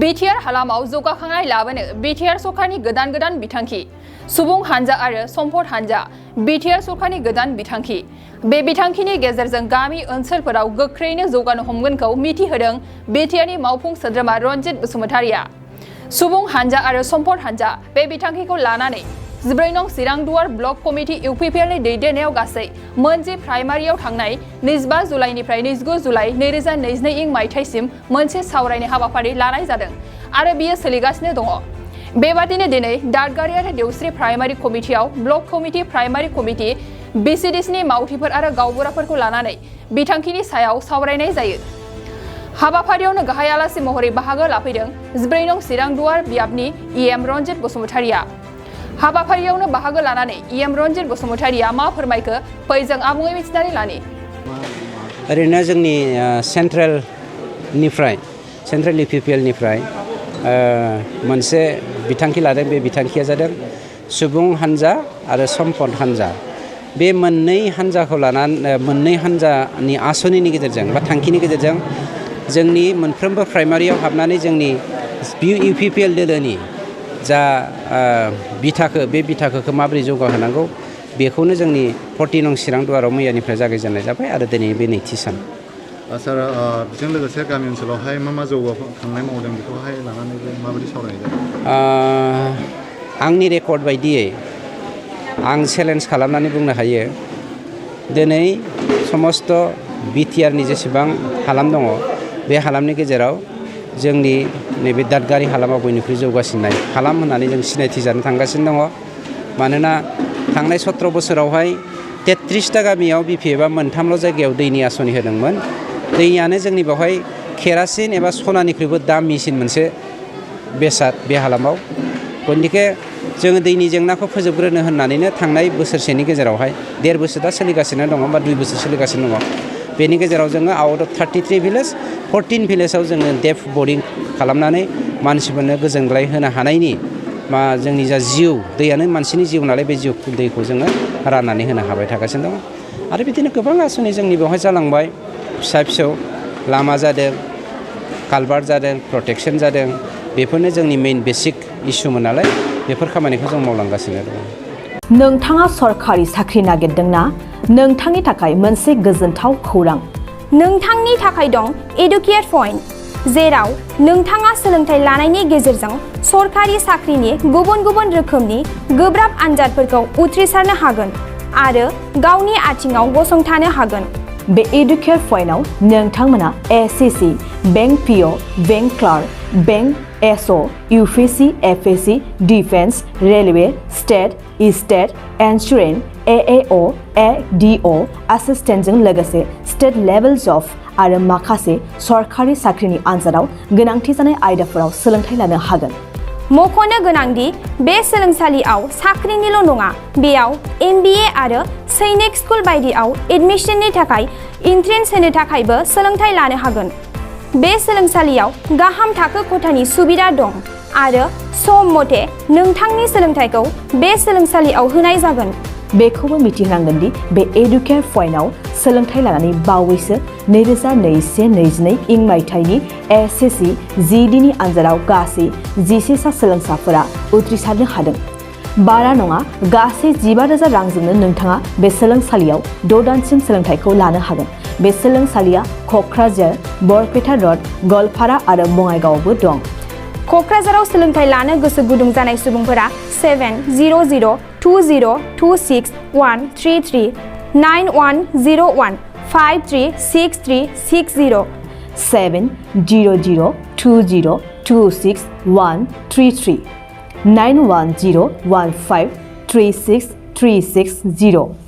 Btr हालामाव जौगाखांनाय लाबोनो Btr सरकारनि गोदान बिथांखि सुबुं हानजा आरो सम्पद हानजा Btr सरकारनि गोदान बिथांखि बे बिथांखिनि गेजेरजों गामि ओनसोलफोराव गोख्रैनो जौगानो हमगोनखौ मिथिहोदों Btrनि मावफुं सोद्रोमा रनजित बसुमतारिया सुबुं हानजा आरो सम्पद हानजा बे बिथांखिखौ लानानै 14 नं चिरांदुवार ब्लक कमिटि इउपिपिएलनि दैदेननायाव गासै मोनसे प्राइमारियाव थांनाय 25 जुलाइनिफ्राय 29 जुलाइ 2022 इं मायथाइसिम मोनसे सावरायनाय हाबाफारि लानाय जादों आरो बियो सोलिगासिनो दङ। बेबादिनो दिनै दादगारि आरो देवस्रि प्राइमारि कमिटियाव ब्लक कमिटि प्राइमारि कमिटि बिसिडिसिनि मावथिफोर आरो गावबुराफोरखौ लानानै बिथांखिनि सायाव सावरायनाय जायो। हाबाफारियावनो गाहाय आलासि महरै बाहागो लाफैदों 14 नं चिरांदुवार बियाबनि इएम रनजित बसुमतारिया। हाबाफारियावनो बाहागो लानानै इएम रनजित बसुमतारिया मा फोरमायखो फै जों आबुङै मिथिनानै लानि। ओरैनो जोंनि सेन्ट्रेल इउपिपिएलनिफ्राय मोनसे बिथांखि लादों। बे बिथांखिया जादों सुबुं हानजा आरो सम्पद हानजा। बे मोननै हानजाखौ लानानै मोननै हानजानि आसनिनि गेजेरजों बा थांखिनि गेजेरजों जोंनि मोनफ्रोमबो प्राइमारियाव हाबनानै जोंनि इउपिपिएल दोलोनि जा बे बिथाखौ माबोरै जौगाहोनांगौ बेखौनो जोंनि 14 नं चिरांदुवाराव मैयानिफ्राय जागायजेननाय जाबाय आरो दिनै बे नैथि सान। सार बेजों लोगोसे गामि ओनसोलावहाय मा जौगाखांनाय मावदों बेखौहाय लानानै माबायदि सावरायनाय जादों? आंनि रेकर्ड बायदियै आं चेलेन्ज खालामनानै बुंनो हायो दिनै समस्त बिटिआरनि जेसेबां हालाम दङ बे हालामनि गेजेराव जोंनि नैबे दादगारि हालामा बयनिख्रुइ जौगासिननाय हालाम होननानै जों सिनायथि जानो थांगासिनो दङ। मानोना थांनाय 17 बोसोरावहाय 33टा गामियाव बिपिएफआ मोनथामल' जायगायाव दैनि आसनि होदोंमोन। दैयानो जोंनि बेवहाय केरासिन एबा सनानिख्रुइबो दामिसिन मोनसे बेसाद बे हालामाव। गतिके जोङो दैनि जेंनाखौ फोजोबग्रोनो होननानैनो थांनाय बोसोरसेनि गेजेरावहाय 1.5 बोसोर दा सोलिगासिनो दङ बा 2 बोसोर सोलिगासिनो दङ। बेनि गेजेराव जोङो आउट अफ 33 भिलेज 14 भिलेजाव जोङो डेप्थ बरिं खालामनानै मानसिफोरनो गोजोनग्लाय होनो हानायनि जोंनि जा जिउ दैयानो मानसिनि जिउ नालाय बे जिउ दैखौ जोङो राननानै होनो हाबाय थागासिनो दङ। आरो बिदिनो गोबां आसनि जोंनि बेवहाय जालांबाय। फिसा लामा जादों, कालभार्ट जादों, प्रटेक्सन जादों। बेफोरनो जोंनि मेइन बेसिक इसुमोन नालाय बेफोर खामानिखौ जों मावलांगासिनो दङ। नोंथाङा सरकारि साख्रि नागिरदोंना? नोंथांनि थाखाय मोनसे गोजोनथाव खौरां। नोंथांनि थाखाय दं एडुकेट पइन्ट, जेराव नोंथाङा सोलोंथाइ लानायनि गेजेरजों सरकारि साख्रिनि गुबुन रोखोमनि गोब्राब आनजादफोरखौ उथ्रिसारनो हागोन आरो गावनि आथिङाव गसंथानो हागोन। बे एडुकेट पइन्टआव नोंथांमोना SSC, bank PO, bank clerk, bank SO, UPSC, FSC, defence, railway, state insurance, AAO, ADO एसिस्टेन्टजों लोगोसे स्टेट लेभेल जब आरो माखासे सरकारि साख्रिनि आनजादाव गोनांथि जानाय आयदाफोराव सोलोंथाइ लानो हागोन। मख'नो गोनांदि बे सोलोंसालियाव साख्रिनिल' नङा, बेयाव एमबिए आरो सैनिक स्कुल बायदियाव एडमिसननि थाखाय एन्ट्रेन्स होनो थाखायबो सोलोंथाइ लानो हागोन। बे सोलोंसालियाव गाहाम थाखो खथानि सुबिदा दं आरो सम मथे नोंथांनि सोलोंथाइखौ बे सोलोंसालियाव होनाय जागोन। बेखौबो मिथिनांगोन दि बे एडुकेट पइन्टआव सोलोंथाइ लानानै बावैसो 2021-22 इं मायथाइनि एसएससि जिडिनि आनजादाव गासै 11 सा सोलोंसाफोरा उथ्रिसारनो हादों। बारा नङा, गासै 15,000 रांजोंनो नोंथाङा बे सोलोंसालियाव 6 दानसिम सोलोंथाइखौ लानो हागोन। बे सोलोंसालिया क'क्राझार, बरपेटा रड, गवालपारा आरो बङाइगावआवबो दं। क'क्राझाराव सोलोंथाइ लानो गोसो गुदुं जानाय सुबुंफोरा 70020261133 9101 536360 70020261133 9101536360